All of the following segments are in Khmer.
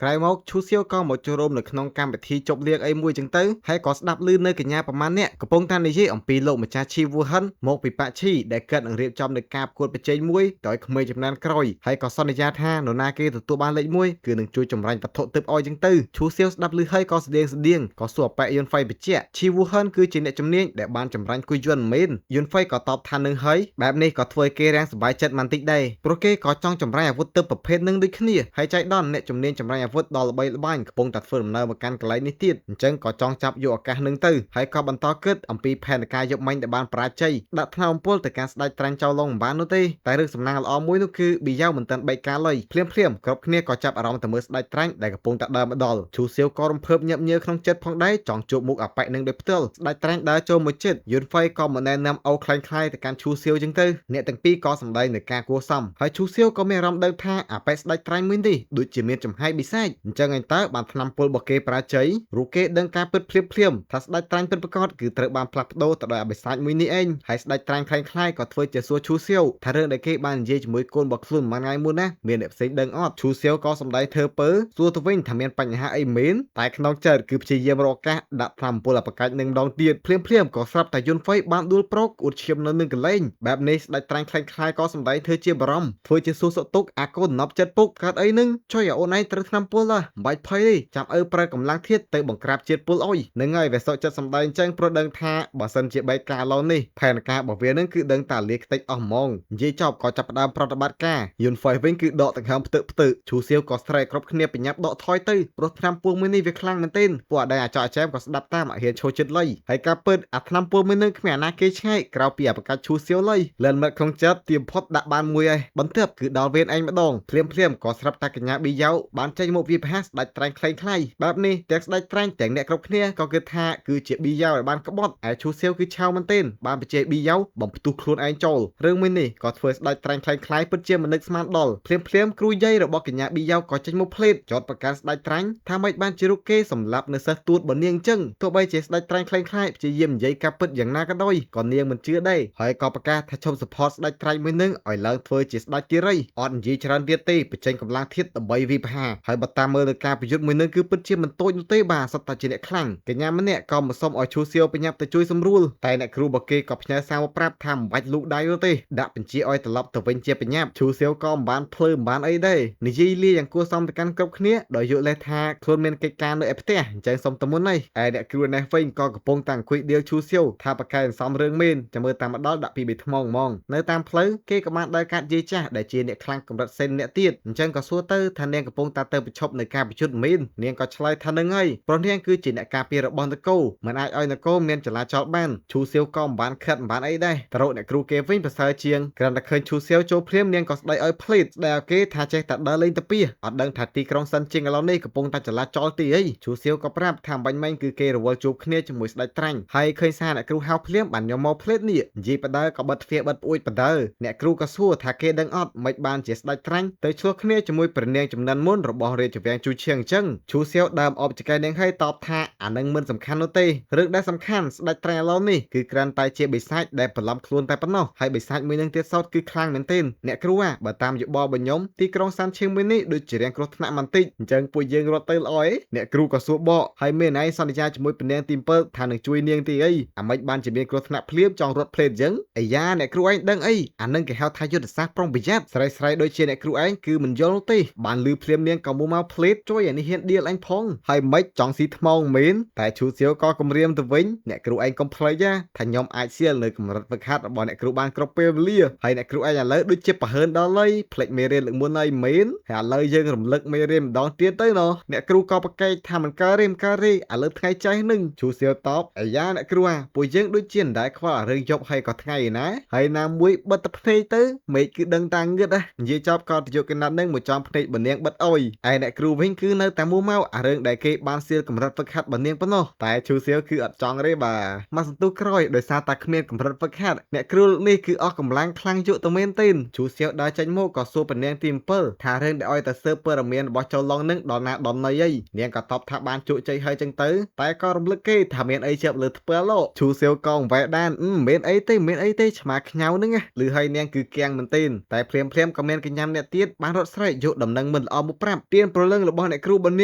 ក្រោយមកឈូសៀវក៏មកចូលរួមនៅក្នុងកម្មវិធីជប់លៀងអីមួយចឹងទៅហើយក៏ស្ដាប់ឮនៅកញ្ញាប្រមាណអ្នកកំពុងតែនិយាយអំពីលោកម្ចាស់ឈីវូហិនមកពីប៉ាឈីដែលកើតនឹងរៀបចំនៅការប្រកួតប្រជែងមួយដោយក្មេងចំនួនក្រោយហើយក៏សន្យាថានរណាគេទទួលបានលេខ1គឺនឹងជួយចម្រាញ់វត្ថុទិព្វអយចឹងទៅឈូសៀវស្ដាប់ឮហើយក៏ស្តៀងស្តៀងក៏សួរអប៉ែយុនហ្វៃបញ្ជាក់ឈីវូហិនគឺជាអ្នកជំនាញដែលបានចម្រាញ់គុយយន្តមែនយុនហ្វៃក៏តបថានឹងហើយបែបនេះក៏ធ្វើឲ្យគេរាំងសប្បាយចិត្តបន្តិចដែរព្រោះគេក៏ចង់ចម្រាញ់អាវុធទិព្វប្រភេទនឹងដូចគ្នាហើយចៃដន្យអ្នកជំនាញចម្រាញ់អាវុធដ៏ល្បីល្បាញកំពុងតែធ្វើដំណើរមកកាន់កន្លែងនេះទៀតអញ្ចឹងក៏ចង់ចាប់យកឱកាសនឹងទៅហើយក៏បន្តគិតអំពីផែនការយកមិញដែលបានបរាជ័យដាក់ថ្នាំអំពូលទៅកាន់ស្ដេចត្រាញ់ចោលឡងមិនបាននោះទេតែរឿងសំណាងល្អមួយនោះគឺប៊ីយ៉ាវមិនទាន់បែកការឡើយភ្លាមភ្លាមគ្រប់គ្នាក៏ចាប់អារម្មណ៍ទៅមើលស្ដេចត្រាញ់ដែលកំពុងតែដើរមកដល់ឈូសៀវក៏រំភើបញាប់ញើក្នុងចិត្តផងដែរចង់ជួបមុខអាប៉ែនឹងដោយផ្ទាល់ស្ដេចត្រាញ់ដើរចូលមួយចិត្តយុនហ្វៃក៏មកណែនាំអូខ្លែងខ្លាយទៅកាន់ឈូសៀវចឹងទៅអ្នកទាំងពីរក៏សម្ដែងនៅការគួសមហើយឈូសៀវក៏មានអារម្មណ៍ដឹងថាអាប៉ែស្ដេចត្រាញ់មួយនេះដូចជាមានចំហាយបិសាចអញ្ចឹងឯងតើបានថ្នាំពុលរបស់គេប្រាជ័យរូគេដឹងការពិតភ្លាមភ្លាមថាស្ដេចត្រាញ់ពិតប្រាកដគឺត្រូវបានផ្លាស់ប្ដូរទៅដោយអបិសាចមួយនេះឯងហើយស្ដេចត្រាញ់ខ្លែងខ្លាយក៏ធ្វើជាសួរឈូសៀវថារឿងដែលគេបាននិយាយជាមួយកូនរបស់ខ្លួនមួយថ្ងៃមុនណាមានអ្នកផ្សេងដឹងអត់ឈូសៀវក៏សម្ដែងធ្វើពើសួរទៅវិញថាមានបញ្ហាអីមែនតែក្នុងចិត្តគឺព្យាយាមរកឱកាសដាក់ថ្នាំពុលអបកាច់នឹងម្ដងទៀតភ្លាមភ្លាមក៏ស្រាប់តែយុនហ្វៃបានដួលប្រកអួតឈាមនៅនឹងកន្លែងបែបនេះស្ដេចត្រាញ់ខ្លែងខ្លាយក៏សម្ដែងធ្វើជាបារម្ភធ្វើជាសួរសុខទុក្ខអាកូនណប់ចិត្តពុកកើតអីនឹងចុយអូនឯងត្រូវថ្នាំពុលហ៎មិនបាច់ភ័យទេចាំឪប្រើកម្លាំងធាតទៅបង្ក្រាបជាតិពុលអុយនឹងហើយវាសុខចិត្តសម្ដែងចឹងព្រោះដឹងថាបើសិនជាបែកការឡូនេះផែនការរបស់វានឹងគឺដឹងតាលាខ្ទេចអស់ហ្មងនិយាយចប់ក៏ចាប់ផ្ដើមប្រតិបត្តិការយុនហ្វៃវិញគឺដកដង្ហើមផ្ទឹកផ្ទឹកឈូសៀវក៏ស្រែកគ្រប់គ្នាបញ្ញាប់ដកថយទៅព្រោះថ្នាំពុលមួយនេះវាខ្លាំងមែនទែនពួកអាដែងអាចចែមក៏ស្ដាប់តាមអហ៊ានឈោចិត្តលៃហើយការពិតអាថ្នាំពុលមួយនឹងគ្មានអាណាគេឆ្ងាយក្រៅពីអាបកាច់ឈូសៀវលៃលិនមិត្តក្នុងចិត្តទៀមផុតដាក់បានមួយហើយបន្ទាប់គឺដល់វេនឯងម្ដងភ្លាមភ្លាមក៏ស្រាប់តែកញ្ញាប៊ីយ៉ៅបានចេញមកវាប្រហាសស្ដេចត្រាញ់ខ្លែងខ្លាយបែបនេះទាំងស្ដេចត្រាញ់ទាំងអ្នកគ្រប់គ្នាក៏គិតថាគឺជាប៊ីយ៉ៅឲ្យបានក្បត់ឯឈូសៀវគឺឆៅមែនទែនបានបញ្ជាប៊ីយ៉ៅបំផ្ទុះខ្លួនឯងចូលរឿងមួយនេះក៏ធ្វើស្ដេចត្រាញ់ខ្លែងខ្លាយពិតជាមិននឹកស្មានដល់ភ្លាមភ្លាមគ្រូយាយរបស់កញ្ញាប៊ីយ៉ៅក៏ចេញមកផ្លេតចោតប្រកាន់ស្ដេចត្រាញ់ថាម៉េចបានជារូបគេសម្លាប់នៅសិស្សទូតបើនាងចឹងទោះបីជាស្ដេចត្រាញ់ខ្លែងខ្លាយព្យាយាមនិយាយការពិតយ៉ាងណាក៏ដោយក៏នាងមិនជឿដែរហើយក៏ប្រកាសថាឈប់ support ស្ដេចត្រាញ់មួយនឹងឲ្យឡើងធ្វើជាស្ដេចទីរីអត់និយាយច្រើនទៀតទេបញ្ចេញកម្លាំងធាតុដើម្បីវិប្រហាហើយបើតាមមើលលើការប្រយុទ្ធមួយនឹងគឺពិតជាមិនតូចនោះទេបាទសុទ្ធតែជាអ្នកខ្លាំងកញ្ញាម្នាក់ក៏មកសុំឲ្យឈូសៀវបញ្ញាប់ទៅជួយសម្រួលតែអ្នកគ្រូរបស់គេក៏ផ្ញើសារមកប្រាប់ថាមិនបាច់លូកដៃនោះទេដាក់បញ្ជាឲ្យត្រឡប់ទៅវិញជាបញ្ញាប់ឈូសៀវក៏មិនបានភ្លឺមិនបានអីដែរនិយាយលាយ៉ាងគួរសមទៅកាន់គ្រប់គ្នាដោយយកលេសថាខ្លួនមានកិច្ចការនៅឯផ្ទះអញ្ចឹងសុំទៅមុនហើយឯអ្នកគ្រូនេះវិញក៏កំពុងតែអង្គុយដៀលឈូសៀវថាប្រកែសំរឿងមែនចាំមើលតាមមកដល់ដាក់ពីបីថ្មងហ្មងនៅតាមផ្លូវគេក៏បានដើរកាត់យាយចាស់ដែលជាអ្នកខ្លាំងកម្រិតសេនអ្នកទៀតអញ្ចឹងក៏សួរទៅថានាងកំពុងតែទៅប្រឈប់នៅការប្រយុទ្ធមែននាងក៏ឆ្លើយថានឹងហើយព្រោះនាងគឺជាអ្នកការពាររបស់នគរមិនអាចឲ្យនគរមានចលាចលបានឈូសៀវក៏មិនបានខិតមិនបានអីដែរតរកអ្នកគ្រូគេវិញប្រសើរជាងគ្រាន់តែឃើញឈូសៀវចូលភ្លាមនាងក៏ស្ដីឲ្យភ្លេតស្ដីឲ្យគេថាចេះតែដើរលេងទៅពីអត់ដឹងថាទីក្រុងសិនជាងឥឡូវនេះកំពុងតែចលាចលទីអីឈូសៀវក៏ប្រាប់ថាបាញ់មិញគឺគេរវល់ជួបគ្នាជាមួយស្ដេចត្រាញ់ហើយឃើញសារអ្នកគ្រូហៅភ្លាមបានញោមមកភ្លេតនេះនិយាយបដើក៏បិទទ្វារបិទប្អួយបដើអ្នកគ្រូក៏សួរថាគេដឹងអត់មិនបានជាស្ដេចត្រាញ់ទៅឆ្លោះគ្នាជាមួយព្រះនាងចំនួនមុនរបស់រាជវាំងជូឈៀងអញ្ចឹងឈូសៀវដើមអបចកែនាងឲ្យតបថាអានឹងមិនសំខាន់នោះទេរឿងដែលសំខាន់ស្ដេចត្រាញ់ឥឡូវនេះគឺគ្រាន់តែជាបិសាចដែលបន្លំខ្លួនតែប៉ុណ្ណោះហើយបិសាចមួយនឹងទៀតសោតគឺខ្លាំងមែនទែនអ្នកគ្រូអាបើតាមយោបល់របស់ខ្ញុំទីក្រុងសានឈៀងមួយនេះដូចជារាងគ្រោះថ្នាក់បន្តិចអញ្ចឹងពួកយើងរត់ទៅល្អឯអ្នកគ្រូក៏សួរបកហើយមានឯងសន្យាជាមួយព្រះនាងទី7ថានឹងជួយនាងទីអីអាម៉េចបានជាមានគ្រោះថ្នាក់ភ្លាមចង់រត់ភ្លេតអញ្ចឹងអាយ៉ាអ្នកគ្រូឯងដឹងអីអានឹងគេហៅថាយុទ្ធសាស្ត្រប្រុងប្រយ័ត្នស្រីស្រីដូចជាអ្នកគ្រូឯងគឺមិនយល់ទេបានលឺភ្លាមនាងក៏មួមកភ្លេតជួយអានេះហ៊ានដៀលអញផងហើយមិនចង់ស៊ីថ្មងមែនតែឈូសៀវក៏គំរាមទៅវិញអ្នកគ្រូឯងកុំភ្លេចណាថាខ្ញុំអាចសៀលនៅកម្រិតហ្វឹកហាត់របស់អ្នកគ្រូបានគ្រប់ពេលវេលាហើយអ្នកគ្រូឯងឥឡូវដូចជាប្រហើនដល់ហើយភ្លេចមេរៀនលើកមុនហើយមែនហើយឥឡូវយើងរំលឹកមេរៀនម្ដងទៀតទៅណោះអ្នកគ្រូក៏ប្រកែកថាមិនកើតទេមិនកើតទេឥឡូវថ្ងៃចេះនឹងឈូសៀវតបអាយ៉ាអ្នកគ្រូអាពួកយើងដូចជាមិនដែលខ្វល់អារឿងយប់ហើយក៏ថ្ងៃណាហើយណាមួយបិទតែភ្នែកទៅមេឃគឺដឹងតាងឹតណានិយាយចប់ក៏ទៅយកកណាត់នឹងមកចំភ្នែកបើនាងបិទអុយឯអ្នកគ្រូវិញគឺនៅតែមួមកអារឿងដែលគេបានសៀលកម្រិតហ្វឹកហាត់បើនាងប៉ុណ្ណោះតែឈូសៀវគឺអត់ចង់ទេបាទមកសន្ទុះក្រោយដោយសារតែគ្មានកម្រិតហ្វឹកហាត់អ្នកគ្រូនេះគឺអស់កម្លាំងខ្លាំងយុទៅមែនទែនឈូសៀវដើរចេញមកក៏សួរពនាងទី7ថារឿងដែលឲ្យតែស៊ើបព័ត៌មានរបស់ចូលឡងនឹងដល់ណាដល់ណីអីនាងក៏តបថាបានជោគជ័យហើយចឹងទៅតែក៏រំលឹកគេថាមានអីជាប់លើថ្ពាល់លោកឈូសៀវកងវ៉ែដានមិនអីទេមិនអីទេឆ្មាខ្ញៅនឹងឬហើយនាងគឺគៀងមែនទែនតែភ្លាមភ្លាមក៏មានកញ្ញាអ្នកទៀតបានរត់ស្រែកយកដំណឹងមិនល្អមកប្រាប់ទៀន ព្រលឹងរបស់អ្នកគ្រូបន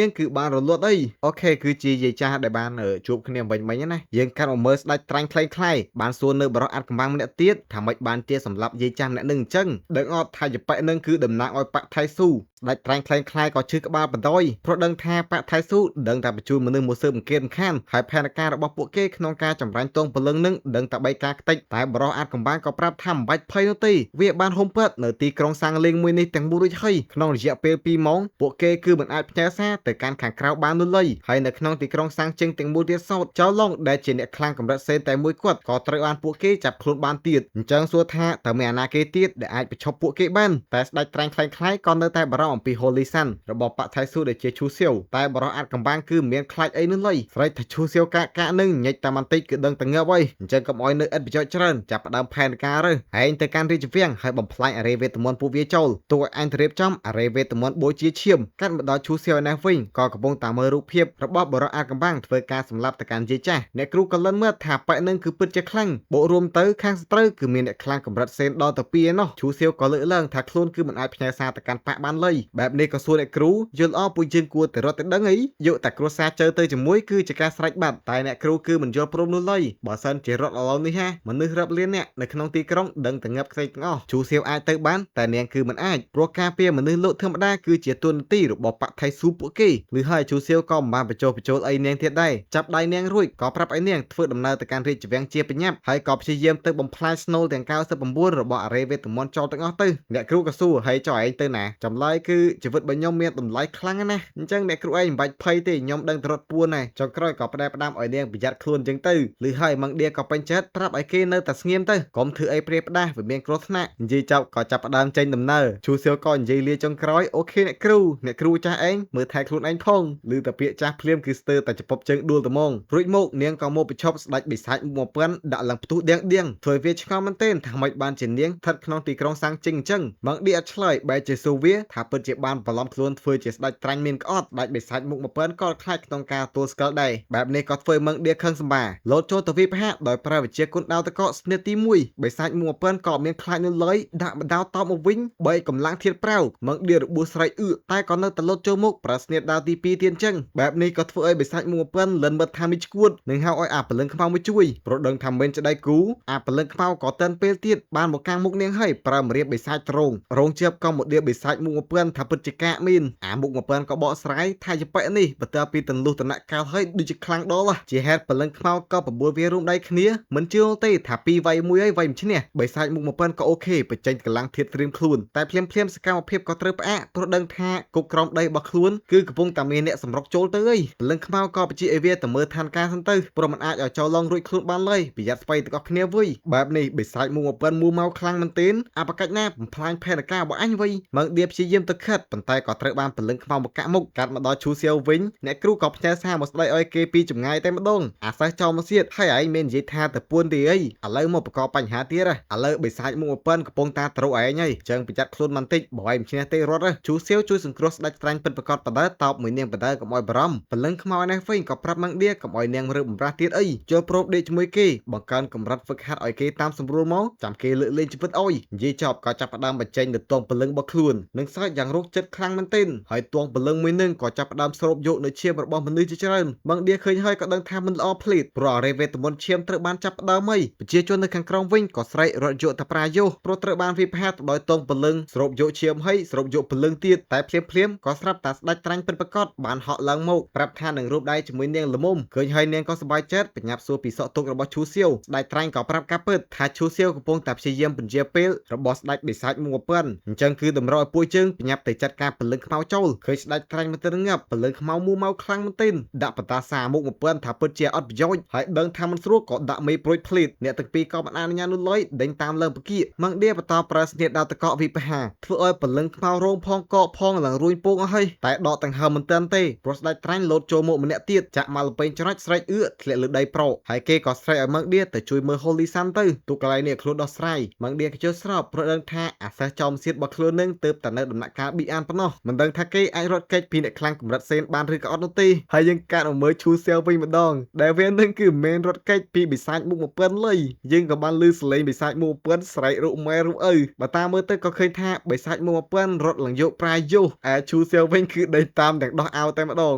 ាងគឺបានរលត់អីអូខេគឺជាយាយចាស់ដែលបានជួបគ្នាវិញមិញណាយើងកាត់មកមើលស្ដេចត្រាញ់ក្លែងក្លាយបានសួរនៅបរិសអាត់កំបាំងម្នាក់ទៀតថាម៉េចបានជាសម្លាប់យាយចាស់ម្នាក់នឹងអញ្ចឹងដឹងអត់ថាយប៉ិនឹងគឺតំណាងឲ្យបកថៃស៊ូស្ដេចត្រាញ់ក្លែងក្លាយក៏ឈឺក្បាលបណ្ដោយព្រោះដឹងថាបកថៃស៊ូដឹងតែបញ្ជូនមនុស្សមកស៊ើបអង្កេតរំខានហើយផែនការរបស់ពួកគេក្នុងការចម្រាញ់ទងព្រលឹងនឹងដឹងតែបីការខ្ទេចតែបរិសអាត់កំបាំងក៏ប្រាប់ថាមិនបាច់ភ័យនោះទេវាបានហុំព័ទ្ធនៅទីក្រុងសាំងលេងមួយនេះទាំងមូលរួចហើយក្នុងរយៈពេល2ម៉ោងពួកគេគឺមិនអាចផ្ញើសារទៅកាន់ខាងក្រៅបាននោះឡើយហើយនៅក្នុងទីក្រុងសាំងជិងទាំងមូលទៀតសោតចៅឡុងដែលជាអ្នកខ្លាំងកម្រិតសេនតែមួយគាត់ក៏ត្រូវបានពួកគេចាប់ខ្លួនបានទៀតអញ្ចឹងសួរថាតើមានអាណាគេទៀតដែលអាចបញ្ឈប់ពួកគេបានតែស្ដេចត្រាញ់ក្លែងក្លាយក៏នៅតែបារម្ភអំពី Holy Sun របស់បកថៃស៊ូដែលជាឈូសៀវតែបរិសអាត់កំបាំងគឺមិនមានខ្លាចអីនោះឡើយស្រេចថាឈូសៀវកាកកាកនឹងញិចតែបន្តិចគឺដឹងតែងាប់ហើយអញ្ចឹងកុំអោយនៅឥតប្រយោជន៍ច្រើនចាប់ផ្ដើមផែនការទៅឯងទៅកាន់រាជវាំងហើយបំផ្លាញអារេវេទមន្តពួកវាចូលទោះឲ្យអញទៅរៀបចំអារេវេទមន្តបូជាឈាមកាត់មកដល់ឈូសៀវឯនេះវិញក៏កំពុងតាមមើលរូបភាពរបស់បរិសអាត់កំបាំងធ្វើការសម្លាប់ទៅកាន់យាយចាស់អ្នកគ្រូក៏លិនមើលថាប៉ែនឹងគឺពិតជាខ្លាំងបូករួមទៅខាងសត្រូវគឺមានអ្នកខ្លាំងកម្រិតសេនដល់ទៅ2ឯណោះឈូសៀវក៏លើកឡើងថាខ្លួនគឺមិនអាចផ្ញើសារទៅកាន់ប៉ាក់បានឡើយបែបនេះក៏សួរអ្នកគ្រូយល់អពួកយើងគួរតែរត់ទៅដឹងអីយកតែគ្រួសារជើទៅជាមួយគឺជាការស្រេចបាត់តែអ្នកគ្រូគឺមិនយល់ព្រមនោះឡើយបើសិនជារត់ឥឡូវនេះហាមនុស្សរាប់លានអ្នកនៅក្នុងទីក្រុងដឹងតែងាប់ខ្ទេចទាំងអស់ឈូសៀវអាចទៅបានតែនាងគឺមិនអាចព្រោះការពារមនុស្សលោកធម្មតាគឺជាទួនាទីរបស់ប៉ាក់ថៃស៊ូពួកគេឬហើយឈូសៀវក៏មិនបានបញ្ចុះបញ្ចូលអីនាងទៀតដែរចាប់ដៃនាងរួចក៏ប្រាប់ឲ្យនាងធ្វើដំណើរទៅកាន់រាជវាំងជាប្រញាប់ហើយក៏ព្យាយាមទៅបំផ្លាញស្នូលទាំង99របស់អារេវេទមន្តចោលទាំងអស់ទៅអ្នកគ្រូក៏សួរហើយចុះឯងទៅណាចម្លើយគឺជីវិតរបស់ខ្ញុំមានតម្លៃខ្លាំងណាស់អញ្ចឹងអ្នកគ្រូឯងមិនបាច់ភ័យទេខ្ញុំដឹងតែរត់ពួនដែរចុងក្រោយក៏ផ្ដែផ្ដាំឲ្យនាងប្រយ័ត្នខ្លួនអញ្ចឹងទៅឬហើយម៉ងឌៀក៏ពេញចិត្តប្រាប់ឲ្យគេនៅតែស្ងៀមទៅកុំធ្វើអីព្រាបផ្ដាស់វាមានគ្រោះថ្នាក់និយាយចប់ក៏ចាប់ផ្ដើមចេញដំណើរឈូសៀវក៏និយាយលាចុងក្រោយអូខេអ្នកគ្រូអ្នកគ្រូចាស់ឯងមើលថែខ្លួនឯងផងឬតែពាក្យចាស់ភ្លាមគឺស្ទើរតែចពប់ជើងដួលត្មងរួចមកនាងក៏មកប្រឈប់ស្ដេចបិសាចមុខ1000ដាក់ឡើងផ្ទុះដៀងដៀងធ្វើវាឆ្ងល់មែនទែនថាម៉េចបានជានាងស្ថិតក្នុងទីក្រុងសាំងជិងអញ្ចឹងម៉ងឌីអត់ឆ្លើយបែរជាសួរវាថាពិតជាបានបន្លំខ្លួនធ្វើជាស្ដេចត្រាញ់មានក្អត់ស្ដេចបិសាចមុខ1000ក៏ខ្លាចក្នុងការទួលស្គាល់ដែរបែបនេះក៏ធ្វើម៉ងឌីខឹងសម្បាលោតចូលទៅវិភាគដោយប្រើវិជាគុណដាវតកស្នៀតទី1បិសាចមុខ1000ក៏មានខ្លាចនៅឡើយដាក់បដាវតបមកវិញបីកម្លាំងធាតប្រាវម៉ងឌីរបួសស្រែកអឿតែក៏នៅតែលោតចូលមកប្រើស្នៀតដាវទី2ទៀតអញ្ចឹងបែបនេះក៏ធ្វើឲ្យបិសាចមុខ1000លិនមើលថាមានឈួតនឹងហៅឲ្យអាព្រលឹងខ្មៅមកជួយព្រោះដឹងថាមិនចដៃគូអាព្រលឹងខ្មៅក៏តិនពេលទៀតបានមកកាំងមុខនាងហើយប្រើម្រាមបិសាចត្រងរងជាបក៏មកដៀបិសាចមុខ1000ថាពិតជាកាកមានអាមុខ1000ក៏បកស្រាយថាយប៉ិនេះបន្ទាប់ពីទន្លុះតំណាក់កាលហើយដូចជាខ្លាំងដល់ជាហេតុព្រលឹងខ្មៅក៏បបួលវារួមដៃគ្នាមិនជឿទេថាពីរវាយមួយហើយវាយមិនឈ្នះបិសាចមុខ1000ក៏អូខេបញ្ចេញកម្លាំងធាតត្រៀមខ្លួនតែភ្លាមភ្លាមសកម្មភាពក៏ត្រូវផ្អាកព្រោះដឹងថាគុកក្រោមដីរបស់ខ្លួនគឺកំពុងតែមានអ្នកសម្រុកចូលទៅអីព្រលឹងខ្មៅក៏បញ្ជាឲ្យវាទៅមើលឋានការសិនទៅព្រោះមិនអាចឲ្យចូលឡងរួចខ្លួនបានឡើយប្រយ័ត្នស្បៃទាំងអស់គ្នាវើយបែបនេះបិសាចមុខ1000មួម៉ៅខ្លាំងមែនទែនអបកាច់ណាបំផ្លាញផែនការរបស់អញវើយម៉ងឌៀព្យាយាមទៅខិតប៉ុន្តែក៏ត្រូវបានព្រលឹងខ្មៅមកកាក់មុខកាត់មកដល់ឈូសៀវវិញអ្នកគ្រូក៏ផ្ញើសារមកស្ដីឲ្យគេពីចម្ងាយតែម្ដងអាសេះចោលមកសៀតហើយឯងមាននិយាយថាទៅពួនទីអីឥឡូវមកបង្កបញ្ហាទៀតឥឡូវបិសាចមុខ1000កំពុងតាត្រូវឯងហើយចឹងប្រយ័ត្នខ្លួនបន្តិចបើឯងមិនឈ្នះទេរត់ឈូសៀវជួយសង្គ្រោះស្ដេចត្រាញ់ពិតប្រកបបដើតោបមួយនាងបដើកុំឲ្យបារម្ភព្រលឹងខ្មៅនេះវិញក៏ប្រាប់ម៉ងឌៀកុំឲ្យនាងរើបំរាស់ទៀតអីចូលប្របដេកជាមួយគេបង្កើនកម្រិតហ្វឹកហាត់ឲ្យគេតាមសម្រួលមកចាំគេលើកលែងជីវិតអុយនិយាយចប់ក៏ចាប់ផ្ដើមបញ្ចេញទៅទងព្រលឹងរបស់ខ្លួននឹងសើចយ៉ាងរោគចិត្តខ្លាំងមែនទែនហើយទងព្រលឹងមួយនឹងក៏ចាប់ផ្ដើមស្រូបយកនៅឈាមរបស់មនុស្សជាច្រើនម៉ងឌៀឃើញហើយក៏ដឹងថាមិនល្អភ្លេតព្រោះអរេវេទមន្តឈាមត្រូវបានចាប់ផ្ដើមហើយប្រជាជននៅខាងក្រោមវិញក៏ស្រែករត់យកតែប្រាយោព្រោះត្រូវបានវិភាគដោយទងព្រលឹងស្រូបយកឈាមហើយស្រូបយកព្រលឹងទៀតតែភ្លាមភ្លាមក៏ស្រាប់តែស្ដេចត្រាញ់ពិតប្រាកដបានហក់ឡើងមកប្រាប់ថានឹងរូបដៃជាមួយនាងល្មុំឃើញហើយនាងក៏សប្បាយចិត្តបញ្ញាប់សួរពីសក់ទុករបស់ឈូសៀវស្ដេចត្រាញ់ក៏ប្រាប់ការពិតថាឈូសៀវកំពុងតែព្យាយាមពន្យាពេលរបស់ស្ដេចបិសាចមុខ1000អញ្ចឹងគឺតម្រូវឲ្យពួកជើងបញ្ញាប់ទៅចាត់ការព្រលឹងខ្មៅចូលឃើញស្ដេចត្រាញ់មកទៅងាប់ព្រលឹងខ្មៅមួម៉ៅខ្លាំងមែនទែនដាក់បតាសាមុខ1000ថាពិតជាអត់ប្រយោជន៍ហើយដឹងថាមិនស្រួលក៏ដាក់មេព្រួយភ្លេតអ្នកទាំងពីរក៏មិនអនុញ្ញាតនោះឡើយដេញតាមលើពគាម៉ងឌៀបន្តប្រើស្នៀតដាវតកវិបហាធ្វើឲ្យព្រលឹងខ្មៅរោងផងកកផងឡើងរួញពងអស់ហើយតែដកទាំងហើមមិនទាន់ទេព្រោះស្ដេចត្រាញ់លោតចូលមកម្នាក់ទៀតចាក់មកលពេញច្រាច់ស្រែកអឿធ្លាក់លើដីប្រោហើយគេក៏ស្រែកឲ្យម៉ងឌៀទៅជួយមើល Holy Sun ទៅទូកន្លែងនេះខ្លួនដោះស្រាយម៉ងឌៀក៏ជឿស្របព្រោះដឹងថាអាសេះចំសៀតរបស់ខ្លួននឹងទៅតែនៅដំណាក់កាលប៊ីអានប៉ុណ្ណោះមិនដឹងថាគេអាចរត់គេចពីអ្នកខ្លាំងកម្រិតសេនបានឬក៏អត់នោះទេហើយយើងកាត់មកមើលឈូសែលវិញម្ដងដែលវានឹងគឺមិនមែនរត់គេចពីបិសាចមុខ1000លុយយើងក៏បានលឺសលេងបិសាចមុខ1000ស្រែករូបម៉ែរូបឪបើតាមមើលទៅក៏ឃើញថាបិសាចមុខ1000រត់ឡើងយកប្រាយោឯឈូ ឈូសៀវវិញគឺដេញតាមទាំងដោះអាវតែម្ដង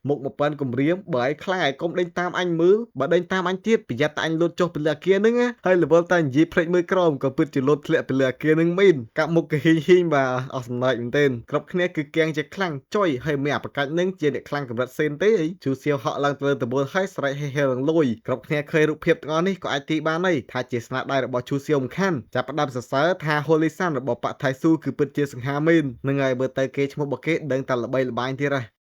មុខមកប៉ិនគម្រាមបើឯងខ្លាំងឯងកុំដេញតាមអញមើលបើដេញតាមអញទៀតប្រយ័ត្នតែអញលូតចុះពីលើអាគារហ្នឹងណាហើយរវល់តែនិយាយភ្លេចមើលក្រោមក៏ពិតជាលូតធ្លាក់ពីលើអាគារហ្នឹងមែនកាប់មុខកហ៊ីងហ៊ីងបាទអស់សំណើចមែនទែនគ្រប់គ្នាគឺកៀងជាខ្លាំងចុយហើយមានអាប្រកាច់នឹងជាអ្នកខ្លាំងកម្រិតសេនទេអីឈូសៀវហក់ឡើងទៅលើដំបូលហើយស្រែកហេហេឡើងលួយគ្រប់គ្នាឃើញរូបភាពទាំងអស់នេះក៏អាចទីបានហើយថាជាស្នាដៃរបស់ឈូសៀវមិនខានចាប់ផ្ដើមសរសើរថាហូលីសានរបស់ប៉ាថៃស៊ូគឺពិតជាសង្ហាមែននឹងហើយមើលទៅគេឈ្មោះរបស់គេដឹងតែល្បីល្បាញទៀតហ៎។